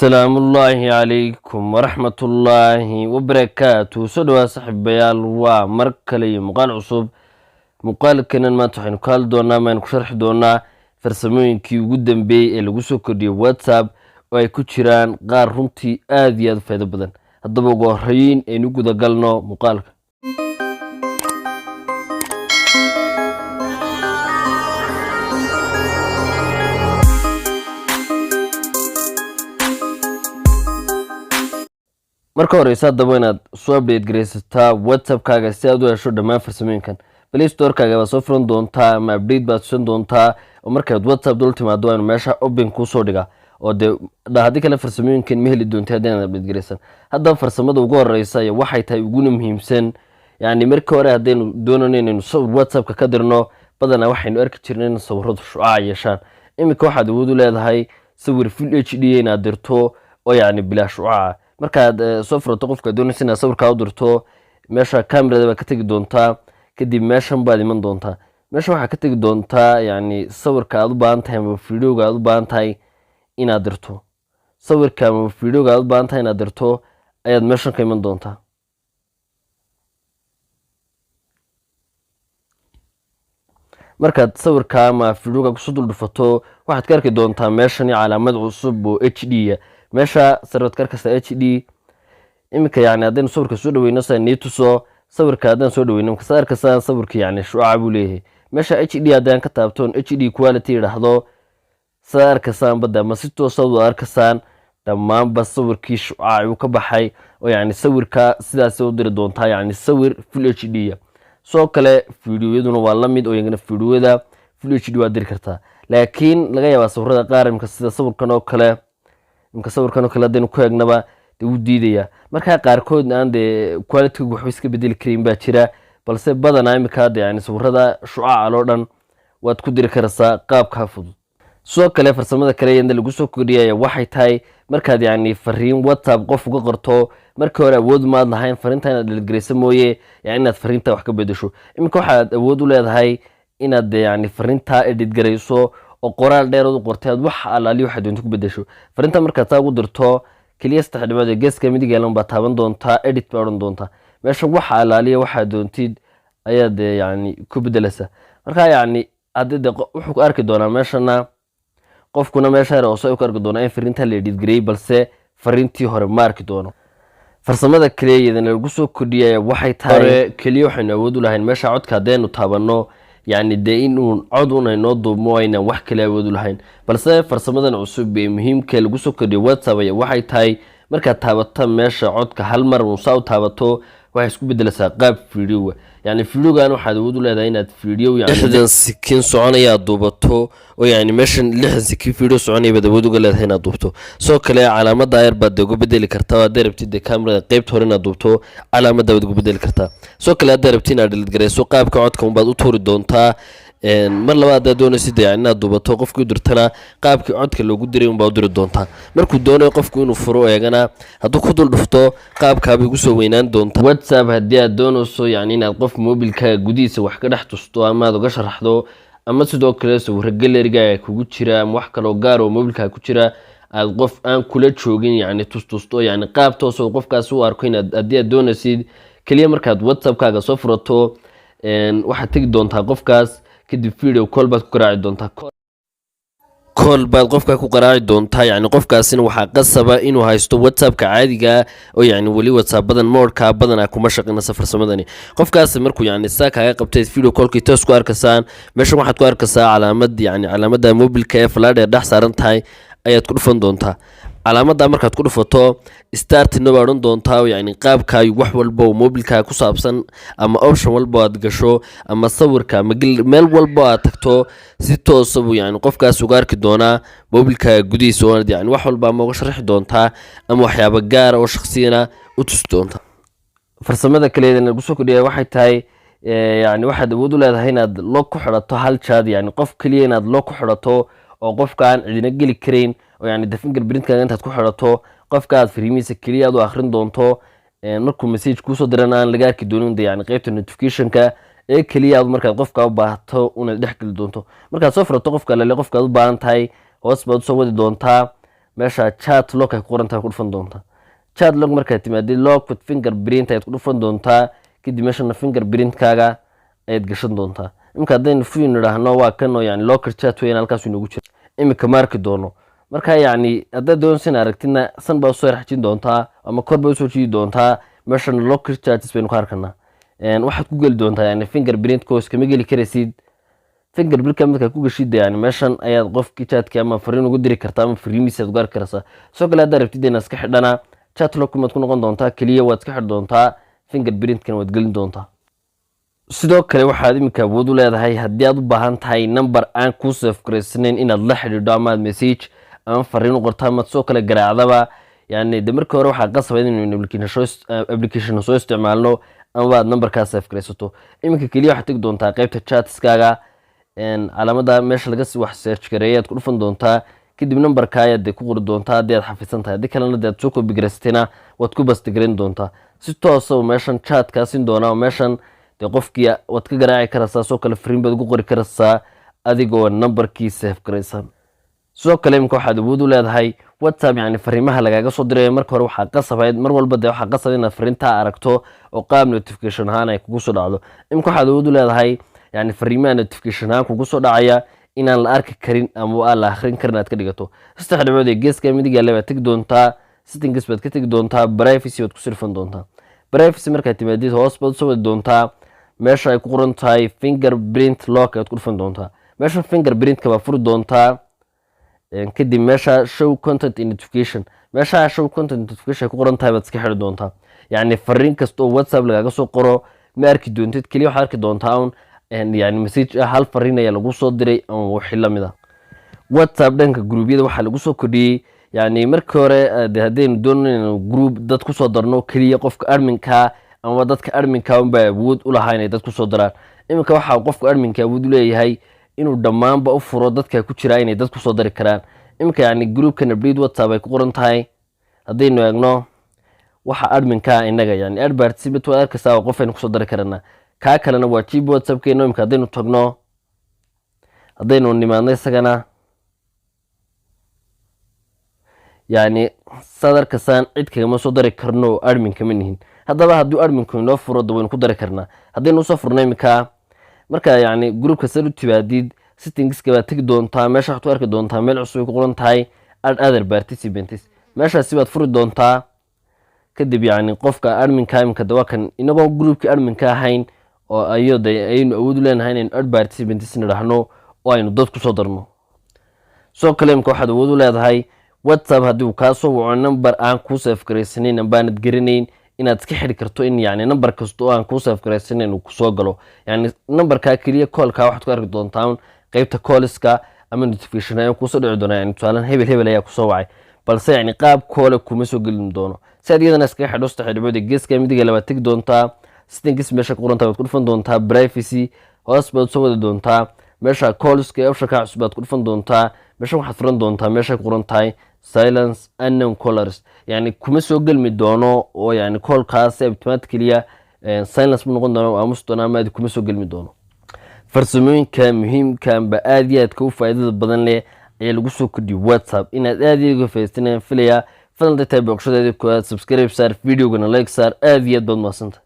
Salaamullaahi calaykum waraxmatullaahi wabarakaatu. Soo dhawaa, saaxiibayaal, waa mar kale iyo muuqaal cusub. Muuqaalkanan maanta waxaynu ka hadli doonaa, maynu ku sharxi doonaa farsamooyinkii ugu dambeeyey ee lagu soo kordhiyey WhatsApp, oo ay ku jiraan qaar runtii aada iyo aada u faa'iido badan. Haddaba ugu horreyn aynu gudagalno muuqaalka. Marka horeysa haddaba inaad soo update garaysataa WhatsAppkaaga si aad u hesho dhammaan farsamooyinkan. Play Storekaaga baad soo furan doontaa ama update baad tusan doontaa, oo markaad WhatsApp dul timaado waa inu meesha open kuusoo dhigaa, oo dee haddii kale farsamooyinkan ma heli doonta haddii inaad update garaysan. Haddaba farsamada ugu horeysa iyo waxay tahay uguna muhiimsan, yacni markii hore haddaynu doonayno inaynu sawir WhatsAppka ka dirno, badanaa waxaynu arki jirnay in sawiradu shucaac yeeshaan. Iminka waxaad awood u leedahay sawir full HD inaad dirto oo yacni bilaa shucaaca. Markaad soo furato qofka doonaysa inaad sawirkaa u dirto, meesha camerada baad ka tegi doontaa, kadib meeshan baad iman doontaa. Meeshan waxaad ka tegi doontaa yacni sawirka aad u baahan tahay ama videoga aad u baahan tahay inaad dirto. Sawirka ama videoga aad u baahan tahay inaad dirto ayaad meeshan ka iman doontaa. Markaad sawirka ama videoga kusoo dul dhufato, waxaad ka arki doontaa meeshani calaamad cusub oo HD. Meesha sare waad ka arkaysaa HD. Iminka yani haddaynu sawirka soo dhaweyno, sa nii tuso sawirka haddaan soo dhaweyno, marka saa arkaysaa sawirka yani shucaca buu leeyahay. Meesha HD haddaan ka taabtoon HD quality yidhaahdo, saa arkaysaan badda ama si toosa u arkaysaan, dhammaanba sawirkii shucaaci uu ka baxay, oo yacni sawirka sidaas u diri doontaa, yacni sawir full HD. Sidoo kale fiidiyoyaduna waa la mid, oo iyagana fiidiyoyada full HD waa diri kartaa, laakiin laga yaabaa sawirada qaar imka sida sawirkan oo kale, imka sawirkan oo kale haddaynu ku eegnaba dee wuu diidaya. Markaa qaarkood aan dee quality-gu waxba iska bedeli karin baa jira, balse badanaa imika hadda yani sawirada shucaaca loo dhan waad ku diri karaysaa qaabkaa fudud. Sidoo kale farsamada kale iyadna lagu soo kordhiyaya waxay tahay, markaad yacni fariin WhatsApp qof uga qorto, markii hore awood maad lahayn fariinta inaad delete garaysa mooye, yani inaad fariinta wax ka bedesho. Iminka waxaad awood u leedahay inaad dee yani fariintaa edit garayso, oo qoraal dheerood u qortay aad wax alaali waxaad doonto ku bedesho. Fariinta markaad saa ugu dirto, keliya saddex dhibcood ee geeska midig yeelan baad taaban doontaa, edit baa odhan doontaa. Meesha waxa alaaliya waxaad doontid ayaad dee yani ku bedelaysaa. Marka yacni haddii dee wuxuu ku arki doonaa meeshana, qofkuna meesha yar hoose ku arki doonaa in fariinta la edit gareeyey, balse fariintii hore ma arki doono. Farsamada kale iyadana lagu soo kordhiyaya waxay tahay, hore keliya waxaynu awood u lahayn meesha codka haddaynu taabanno, yacni dee inuun cod un aynoo duubmo, aynaan wax kale awood u lahayn. Balse farsamadan cusub ee muhiimka lagu soo kordhiyo WhatsApp aya waxay tahay, markaad taabato meesha codka hal mar uun saa u taabato, waxay isku bedelaysaa qaab videoga. Yacni videogan waxaad awood u leedahay inaad video yani 60 second soconaya aad duubato, oo yacni meeshan 60 second video soconaya baad awood uga leedahay inaad duubto. Sidoo kale calaamada yar baad dee uga bedeli kartaa. Hadday rabtid dee kamerada qeybta hore inaad duubto, calaamada baad uga bedeli kartaa. Sidoo kale hadday rabtid inaad delete garayso, qaabka codka unbaad u tuuri doontaa. Mar labaad haddaad doonaysid dee inaad duubato, qofkii u dirtana qaabkii codka loogu diray unbaa u diri doontaa. Markuu doonayo qofku inuu furo eegana, hadduu ku dul dhufto, qaabkaabay ugu soo weynaan doontaa WhatsApp. Haddii aad doonayso yacni inaad qof mobilkaaga gudihiisa wax ka dhex tusto ama aad uga sharaxdo, ama sidoo kale sawiro gallerygaaga kugu jira ama wax kaloo gaar oo mobilkaaga ku jira aad qof aan kula joogin yacni tustusto, yacni qaab toos oo qofkaasi u arko inaad haddii aad doonaysid, keliya markaad WhatsAppkaaga soo furato, waxaad tegi doontaa qofkaas, kadib video call baad ku garaaci doontaa, call baad qofka ku qaraaci doontaa. Yacni qofkaasina waxaa qasaba inuu haysto WhatsAppka caadiga, oo yacni weli WhatsAppadan moodhka badanaa kuma shaqinaysa farsamadani. Qofkaasi markuu yacni saa kaaga qabtay, video callkii toos ku arkaysaan. Meeshan waxaad ku arkaysaa calaamad, yacni calaamada mobilka ee falaadha dhex saaran tahay ayaad ku dhufan doontaa. Calaamadda markaad ku dhufato, "Start now" baa odhan doontaa. Yacni qaabkaayu wax walba oo mobilkaaga ku saabsan ama option walba aad gasho ama sawirka ama meel walba aad tagto, si toosa buu yacni qofkaas uga arki doonaa mobilkaaga gudihiisa, oo yacni wax walba ama uga sharxi doontaa ama waxyaabo gaara oo shakhsiyana u tusi doontaa. Farsamada kaleedana lagu soo kordhiya waxay tahay, yacni waxaad awood u leedahay inaad lock ku xidhato hal chat, yacni qof keliya inaad lock ku xidhato, oo qofka aan cidina geli karayn, oo yacni de fingerprintkaaga intaad ku xidhato, qofka aad fariimihiisa keliya aad u akhrin doonto. Markuu message kuusoo dirana aan laga arki doonin de yani qeybta notificationka ee keliya aad markaad qofka u baahato unaad dhex geli doonto. Markaad soo furato qofka alale qofka aad u baahan tahay, hoos baad usoo wadi doontaa. Meesha chat lock ay ku qoran tahay ku dhufan doontaa. Chat lock markaad timaadid, lock with fingerprint ayaad ku dhufan doontaa. Kadib meeshana fingerprintkaaga ayaad gashan doontaa. Imika haddaynu view nidhaahno, waa kan oo yani locked chat weyn halkaas inoogu jira. Imika ma arki doono. Marka yacni haddaad doonaysa in aragtidna, san baa usoo xajin doontaa ama kor baa usoo jiidi doontaa. Meeshan locked chats baynu ka arkanaa. Waxaad ku geli doontaa yani fingerprint koos kama geli karaysid. Fingerprintka markaad ku geshid, yani meeshan ayaad qofkii chatka ama fariin ugu diri kartaa ama fariimiisa aad ugu arki karaysaa. Sidoo kale haddaad rabtid inaad iska xidhana, chat lock maad ku noqon doontaa, keliya waad iska xidhi doontaa, fingerprintkana waad gelin doontaa. Sidoo kale waxaad iminka awood u leedahay, haddii aad u baahan tahay number aan kuu save garaysnayn inaad la xidhiidho ama aad message ama fariin u qorto ama sidoo kale garaacdaba, yani de markii hore waxaa qasaba inaynu application soo isticmaalno ama aad numberkaa save garaysato. Iminka keliya waxaad tegi doontaa qeybta chatskaaga, calaamada meesha laga wax search gareeya aad ku dhufan doontaa. Kadib numberka ayaad de ku qori doontaa haddii aad xafisan tahay. Haddii kalena de aad soo copy garaysatayna, waad ku paste garayn doontaa. Si toosa uu meeshan chat kaa siin doonaa oo meeshan dee qofkii waad ka garaaci karaysaa, soo kale fariin baad ugu qori karaysaa adigoo numberkii save garaysan. Sidoo kale imika waxaad awood u leedahay WhatsApp yani fariimaha lagaaga soo dirayo. Marka hore waxaa qasabayd, mar walba dee waxaa qasab inaad fariintaa aragto oo qaab notification ahaan ay kugu soo dhacdo. Imika waxaad awood u leedahay yani fariimaha notification ahaan kugu soo dhacaya inaan la arki karin ama aan la akhrin karin aad ka dhigato. Saddex dhibcood ee geeska midig yaalla baad tegi doontaa, settings baad ka tegi doontaa, privacy baad ku sirfan doontaa. Privacy markaad timaadid, hoos baad usoo wadi doontaa. Meesha ay ku qoran tahay fingerprint lock ayaad ku dhufan doontaa. Meesha fingerprintka baa furi doontaa. Kadib meesha show content in notification, meesha show content notification ay ku qoran tahay baad iska xidhi doontaa. Yacni fariin kasta oo WhatsApp lagaaga soo qoro ma arki doontid. Keliya waxaad arki doontaa un yani message ah hal fariin ayaa lagu soo diray ama wixii lamid ah. WhatsApp dhanka gruubyada waxaa lagu soo kordhiyey, yani markii hore de haddaynu doonno inaynu group dad kusoo darno, keliya qofka adminka ama dadka adminka unbaa awood u lahaa inay dad kusoo daraan. Iminka waxaa qofka adminka awood u leeyahay inuu dhammaanba u furo dadka ku jira inay dad kusoo dari karaan. Iminka yani groupkan update WhatsApp ay ku qoran tahay haddaynu eegno, waxa adminka inaga, yani add participant waad arkaysaa oo qof aynu kusoo dari karanaa. Kaa kalena waa gb WhatsAppkeeno. Imika haddaynu tagno, haddaynu nimaadno isagana, yani saad arkaysaan cid kagama soo dari karno oo admin kama nihin. Haddaba hadduu adminku inoo furo, da waynu ku dari karnaa. Haddaynu usoo furno iminka, marka yani groupka sad u timaadid, settingska baad tegi doontaa. Meesha waxaad ku arki doontaa meel cusub ay ku qoran tahay add other participants. Meeshaasi baad furi doontaa. Kadib yani qofka adminka imika de waa kan, inagoo groupkii adminka ahayn oo ayo de ayaynu awood u leenahay inaynu add participants nidhaahno oo aynu dad kusoo darno. Sidoo kale imika waxaad awood u leedahay WhatsApp haddii uu kaa soo waco number aan kuu save garaysanayn ambaanad garanayn, inaad iska xidhi karto in yani number kasta oo aan kuu save garaysanayn uu kusoo galo. Yani numberkaa keliya callkaa waxaad ku arki doontaa qeybta callska ama notification ayaa kuusoo dhici doona, yani tusaalan hebel hebel ayaa kusoo wacay, balse yani qaab call kuma soo gelin doono. Si aad iyadana iskaga xidho, saddex dhibcood ee geeska midiga labaad tegi doontaa, settings meesha ku qorantahay baad ku dhufan doontaa, privacy hoos baad soo wadi doontaa, meesha callska ee optionka cusub baad ku dhufan doontaa. Meesha waxaad furan doontaa meesha ku qoran tahay silence unknown callers. Yani kuma soo gelmi doono oo yani callkaas automatically silence buu noqon doona, aamusi doona ama kuma soo gelmi doono. Farsamooyinka muhiimka amba aad iyo aadka u faa'iidada badan leh ayaa lagu soo kordhiyay WhatsApp. Inaad aad iyo aad uga faa'iidaysanayaan filaya. Fadlan tahay booqashadeeda koowaad, subscribe saar, videogana like saar. Aad iyo aad baad mahadsanta.